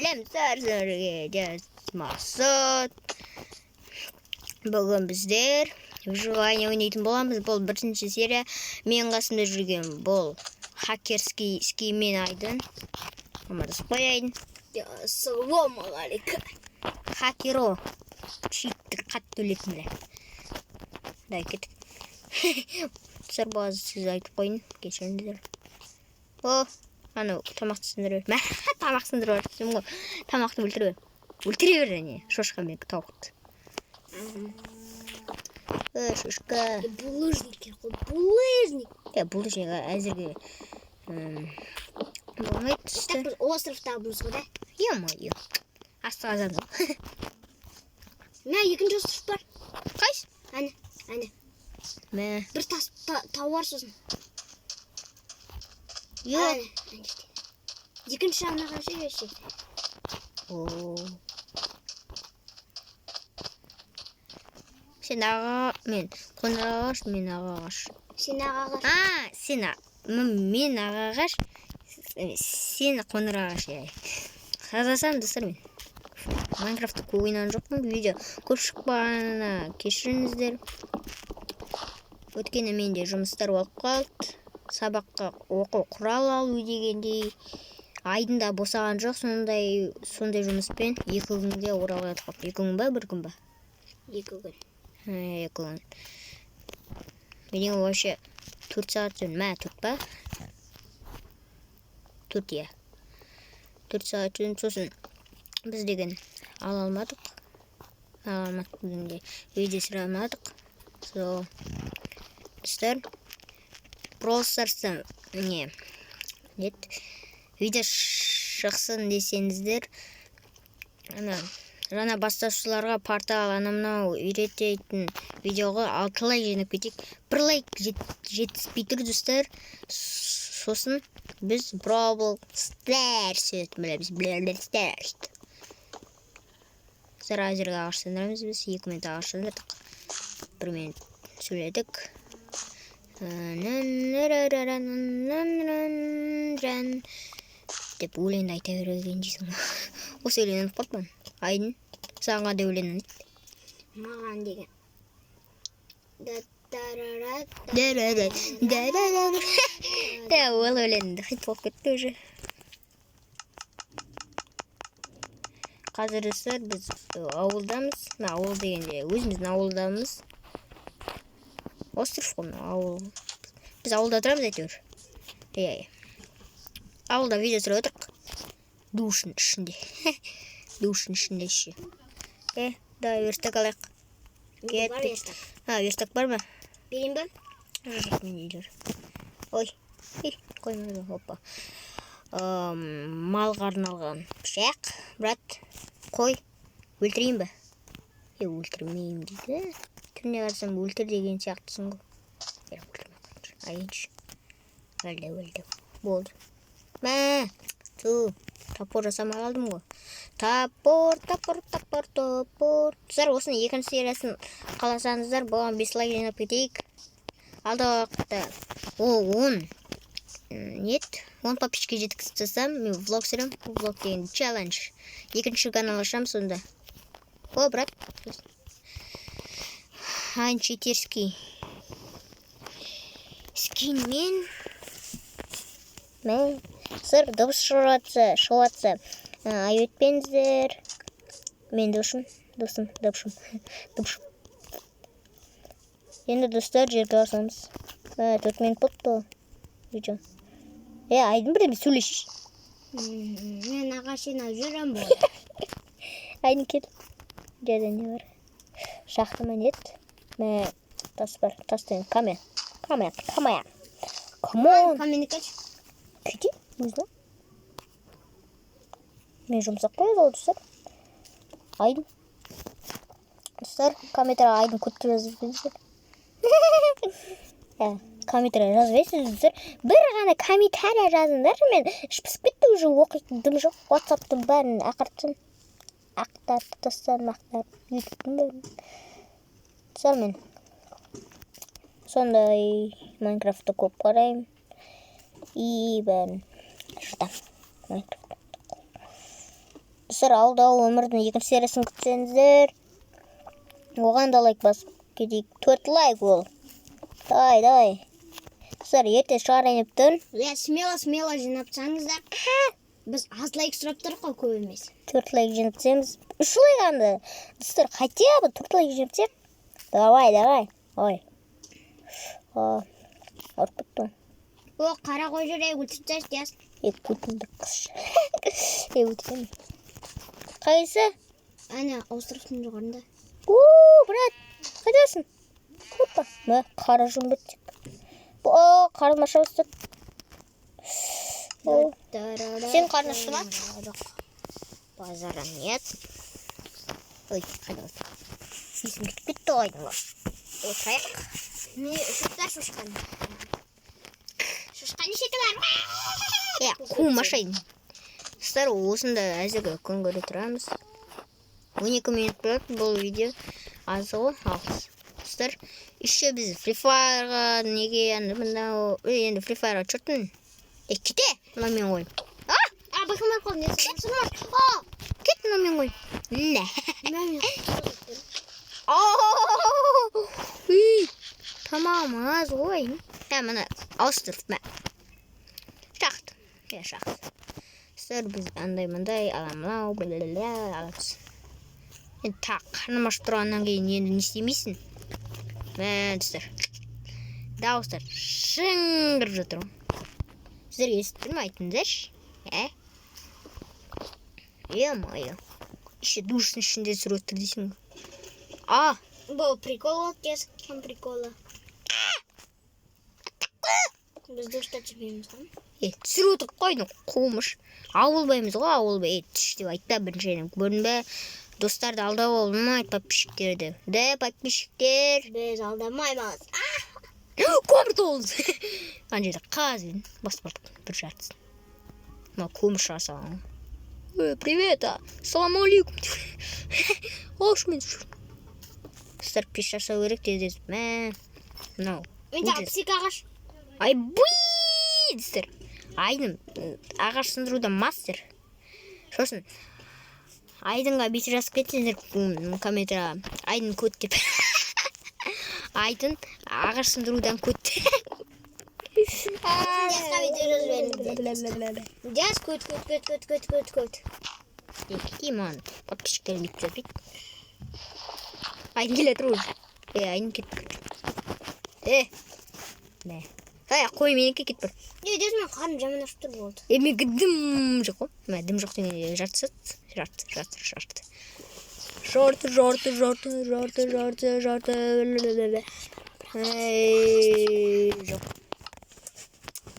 Сәлем, сіздерге Мақсат. Бүгін біздер выживание ойнайтын боламыз. Бұл бірінші серия. Мен қасымда жүрген бұл хакерский скинмен Айдын. Амандасып қояйын. Ассалаумағалейкум. Хакеро. Читті қатты өлетін біле. Дай кеттік. Достар, базы сөз айтып қойын. Кешіріңіздер. О, анау тамақты сындырып бер. Мә, тамақ сындырып жатырмын ғой. Тамақты өлтіре бер. Өлтіре бер әне, шошқа мен тауықты. Э, шошқа. Булыжник керек қой, булыжник. Е, булыжник әзірге болмайды Так түсті. Біз остров табымыз ғой да. Е-мое. Асты қазамыз. Мә, екінші остров бар. Қайсы? Әне, әне. Мә. Бір тас тау бар сосын. Жоқ. Әне, әне жерде. Екінші жағына қарашы вообще. О. Сен аға, мен қоңыр ағаш, мен ақ ағаш. Сен ақ ағаш. А, сен мен ақ ағаш, сен қоңыр ағаш, иә. Қазасам, достар, мен. Майнкрафтты көп ойнаған жоқпын, видео көп шықпағанына кешіріңіздер. Өйткені менде жұмыстар болып қалды. Сабаққа оқу құрал алу дегендей. Айдын да босаған жоқ сондай жұмыспен 2 күнде Оралға кетіп қалды. 2 күн ба, 1 күн ба? 2 күн. 2 күн. Менің вообще 4 сағат жүрдім. Мә, 4 па? 4, иә. 4 сағат жүрдім. Сосын біз деген ала алмадық. Ала алмадық дегенде видео түсіре алмадық. Сол. Достар, Brawl Stars'та не? Нет. Видео шықсын десеңіздер, ана жаңа бастаушыларға портал ана мынау үйрететін видеоға 6 лайк жинап кетейік. 1 лайк жетіспей тұр, достар. Сосын біз Brawl Stars өтетін білеміз. Brawl Stars. Достар, әзірге ағаш сындырамыз біз. 2 минут ағаш сындырдық. 1 минут сөйледік. Деп өлеңді айта берген дейсің ғой. Осы өлеңді ұмытып қалыппын. Айдын, саған қандай өлең ұнайды? Маған деген. Да-да-ра-ра, Да-да-да, да-да-да. Да, ол өлең хит болып кетті уже. Қазір, достар, біз ауылдамыз. Мына ауыл дегенде өзіміздің ауылдамыз. Остров қой мынау, ауыл. Біз ауылда тұрамыз әйтеуір. Иә, иә. Ауылда видео түсіріп отырмық. Душтың ішінде. Душтың ішінде ше. Давай верстак алайық. Менде бар Кеттік. верстак. А, верстак бар ма? Берейін ба? Жоқ, менде жүр. Ой, ей, қоймады, опа. Малға арналған пышақ, брат, қой, өлтірейін бе? Е, өлтірмеймін дейді. Түріне қарасам өлтір деген сияқтысың ғой. Бірақ өлтірмей қойыңызшы. Айыншы. Өлді, өлді. Болды. Мә, ту, топор жасамай қалдым ғой. Топор, топор, топор, топор. Достар, осының екінші сериясын қаласаңыздар, бұған 5 лайк жинап кетейік. Алдағы уақытта 10, нет, 10 подписчикке жеткізіп тастасам, мен влог түсіремін. Влог деген челлендж. Екінші канал ашамын сонда. О, брат. Античитерский скинмен. Мә, сыр дыбыс шығып жатса, айып етпеңіздер. Мен досым, досым, дыбышым, дыбышым. Енді, достар, жерге басамыз. 4 минут болыпты ғой видео. Айдын, бірдеме сөйлесші. Мен ағаш жинап жүремін ғой. Айдын, кел. Жерде не бар? Шахта ма, нет? Мә, тас бар. Тас деген камень. Камень, камень. Come on. Камень кач. Кете, өзі. Мен жұмсақ қой ол, достар. Айдын. Достар, комментарийға Айдын көп деп жазып жіберіңіздер. Ә, комментарий жазып жібересіз, достар. Бір ғана комментарий жазыңдаршы, мен іш пысып кетті уже, оқитын дым жоқ. WhatsApp'тың бәрін ақыртсын. Ақтарып тастадым, ақтарып. YouTube'тың бәрін. Достар, мен сондай Майнкрафтты көп қараймын. И бәрін жұтамын. Майнкрафт. Достар, ауылдағы өмірдің екінші сериясын күтсеңіздер, оған да лайк басып кетейік. Төрт лайк ол. Давай, давай. Достар, ерте шығарайын деп тұрмын. Иә, смело, смело жинап тастаңыздар. Біз аз лайк сұрап тұрық қой, көп емес. Төрт лайк жинап тастаймыз. Үш лайк анда. Достар, хотя бы төрт лайк жинап тастайық. Давай, давай. Ой. А, ұрып кеттім. О, қара қой жүр, ей, өлтіріп тастайшы, Диас. Е, көтіңді қысшы. Е, өлтіремін. Қайсы? Әне, островтың жоғарында. О, брат, қайдасың? Опа, мә, қара жүн бітті. О, қарным аша бастады. О, сен қарның ашты ма? Жоқ. Базара нет. Ой, қайда отыр? Есім кетіп кетті ғой. Отырайық. Міне, шошқа, шошқан. Шошқан неше бар? Е, қумашайын. Достар, осында әзірге күн көре тұрамыз. 12 минут болады бұл видео. Аз ғой, аз. Достар, еще біз Free Fire'ға неге енді мынау, ей, енді Free Fire'ға чертін. Е, кете, мынау мен ғой. А, А, байқамай қалдым. Не сұрмар. О, кет, мынау мен ғой. Не. мен. Үй, тамағым аз ғой. Ә, мына ауыстырып, мә. Шахт. Иә, шахт. Достар, біз андай мындай аламын, аламыз. Енді тағы қарным ашып тұрғаннан кейін енді не істемейсің? Мә, достар. Дауыстар шыңғырып жатыр ғой. Сіздер естіп тұр ма, айтыңыздаршы? Ә? Е-мое. Еще душтың ішінде түсіріп отыр дейсің ғой. А, Бұл прикол болды, Диас. Кім приколы? Біз душта түсірмейміз ғой. Е, түсіріп отырып қойдың, қумыш. Ауылбаймыз ғой, ауылбай. Е, түш деп айт та біріншіден. Көрдің бе? Достарды алдауға болмайды, подписчиктерді. Да, подписчиктер. Біз алдамаймыз. Көмір толды. Ана жерде қазып едім. Басып бардық бір жартысын. Мына көмір шыға салған. Е, привет, а. Ассалаумағалейкум. Ошымен. Достар, пеш жасау керек тез. Мә. Мынау. Менде Ужас. 62 ағаш. Айбуй! Достар. Айдын ағаш сындыруда мастер. Сосын Айдынға бүйтіп жазып кетсеңдер комментарияға: «Айдын көт» деп. Айдын ағаш сындырудан көт. Диасқа видео жазып беріңіздер. Диас көт, көт, көт, көт, көт, көт, көт. Кетейін, маған подписчиктерім бүйтіп жазбайды. Айдын келе жатыр уже. Е, Айдын, кетіп. Е. Мә. Ай, қой, менікі, кетіп бар. Не, Диас, мен қарным жаман ашып тұр, болды. Е, менікі дым жоқ қой. Мә, дым жоқ дегенде жартысы, жарты, жарты, жарты. Жарты, жарты, жарты, жарты, жарты, жарты. Ай, жоқ.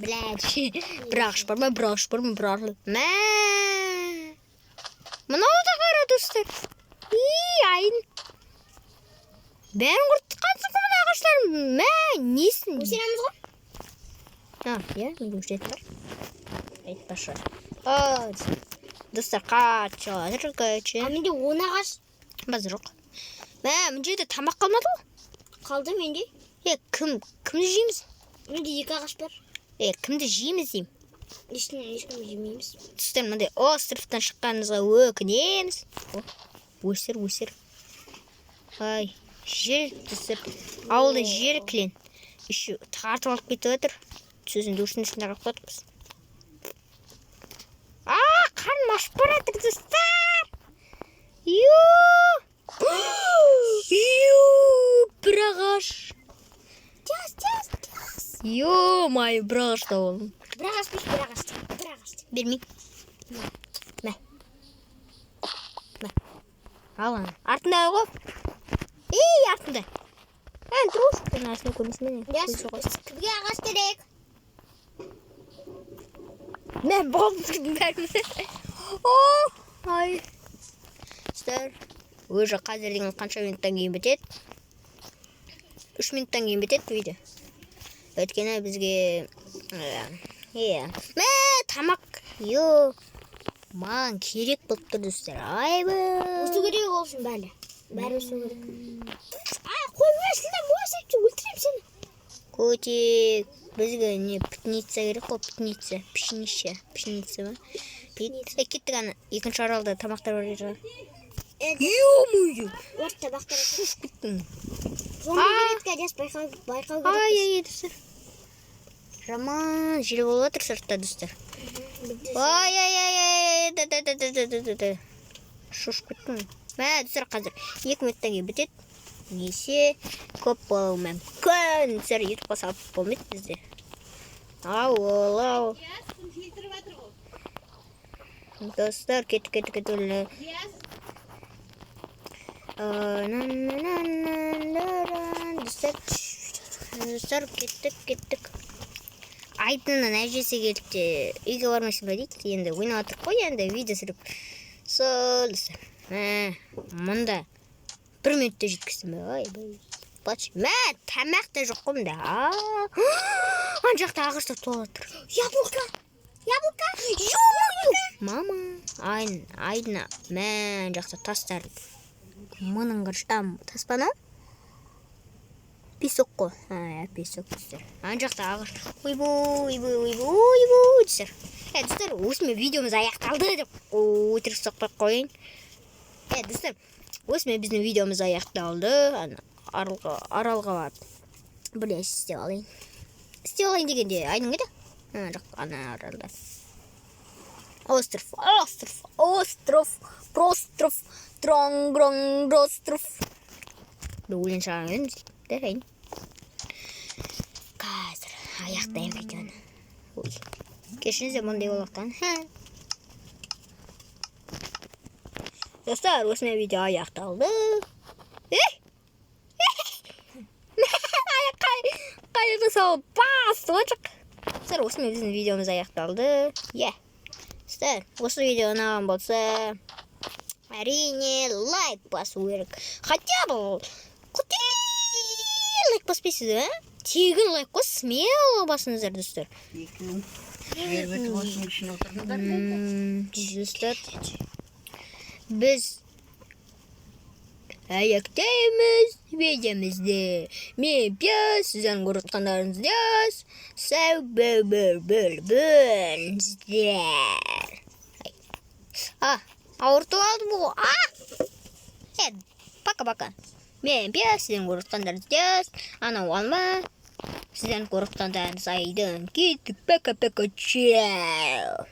Блядь. Бір ағаш бар ма, бір ағаш бар ма, бір ағаш. Мә. Мынау да қара, достар. И, Айдын. Бәрін құртқансың ғой мына ағаштарын. Мә, несін? Өсіреміз ғой. А, иә, менде өшіретін бар. Айтпашы. А, достар, қатты жатыр, короче. А менде 10 ағаш. Базар жоқ. Мә, мына жерде тамақ қалмады ғой. Қалды менде. Е, кім, кімді жейміз? Менде екі ағаш бар. Е, кімді жейміз деймін. Ешкім, ешкім жемейміз. Достар, мындай островтан шыққанымызға өкінеміз. О, өсір, өсір. Ай, жел түсіп. Ауылда жер кілең. Еще тартып алып кетіп жатыр. Сосын душтың ішінде қалып қалдық біз. А, қарным ашып бара жатыр, достар. Ю! Ю, бір ағаш. Диас, Диас, Диас. Ё-моё, бір ағаш тауып алдым. Бір ағаш биш, бір ағаш. Бір ағаш. Бермей. Мә. Мә. Ал ана. Артында ғой. Ей, артында. Ән, тұр. Мен артында көрмейсің бе, не? Диас, Көзі ғой. кімге ағаш керек? Мә, болды бәріміз. О, ай. Достар, уже қазір деген қанша минуттан кейін бітеді? 3 минуттан кейін бітеді видео. Өйткені бізге иә. Мә, тамақ. Йо. Маған керек болып тұр, достар. Айбай. Өсу керек ол үшін бәрі. Бәрі өсу керек. Ай, қой, өсіңдер, өсіп, өлтіремін сені. Көтек. Бізге не птеница керек қой, птеница. Пшеница. Пшеница ма? Ит. Е, кеттік, ана екінші аралда тамақтар бар еді. Ё-моё! Орта тамақтар. Шошып кеттім. Зомби келеді қазір, байқау керек. Ай, ай, ай, достар. Жаман жел болып жатыр сыртта, достар. Ай, ай, ай, ай, да, да, да, да, да, да, да, да. Шошып кеттім. Мә, достар, қазір 2 минуттан кейін бітеді. Несе көп болуы мүмкін. Достар, ютубқа салып болмайды бізде. Ауыл, ау. Достар, кеттік, кеттік, кеттік. Достар, достар, кеттік, кеттік. Айдынның әжесі келіп те, үйге бармайсың ба дейді. Енді ойнап жатырық қой, енді видео түсіріп. Сол, достар. Мә, мында 1 минутта жеткіздім. Ойбай. Мә, тамақ та жоқ қой мында. Ана жақта ағаштар толып тұр. Яблоко. Яблоко. Ё-моё! Мама, Айдын, Айдына, мә, ана жақта тастар. Мұның қырш, а, тас па анау? Песок қой. А, песок, достар. Ана жақта ағаш. Ойбу, ойбу, ойбу, ойбу, достар. Ә, достар, осымен видеомыз аяқталды деп өтірік соқпай ақ қояйын. Ә, достар, осымен біздің видеомыз аяқталды. Ана аралға барып бір нәрсе істеп алайын. Істеп алайын дегенде, Айдын қайда? Ана жақ, ана аралда. Остров, остров, остров, остров, тронгрон, остров. Бір өлең шығарған едім, да, Айдын? Қазір аяқтаймын видеоны. Ой. Кешіріңіздер мұндай болғандықтан. Достар, осымен видео аяқталды. Ей! Қайырды салып басты ғой жақ. Достар, осымен біздің видеомыз аяқталды. Иә. Достар, осы видео ұнаған болса, әрине лайк басу керек. Хотя бы лайк баспайсыз, а? Тегін лайк қой, смело басыңыздар, достар. Екеуің жер беті осының ішіне отырдыңдар. Достар, біз аяқтаймыз видеомызды. Мен Пияз, сіздердің көріп отқандарыңыз Диас. Сау болыңыздар. А, ауыртып алдым ғой. А! Е, пока, пока. Мен Пияз, сіздердің көріп отқандарыңыз Диас. Анау Алма. Сіздердің көріп отқандарыңыз Айдын. Кеттік, пока, пока, чао.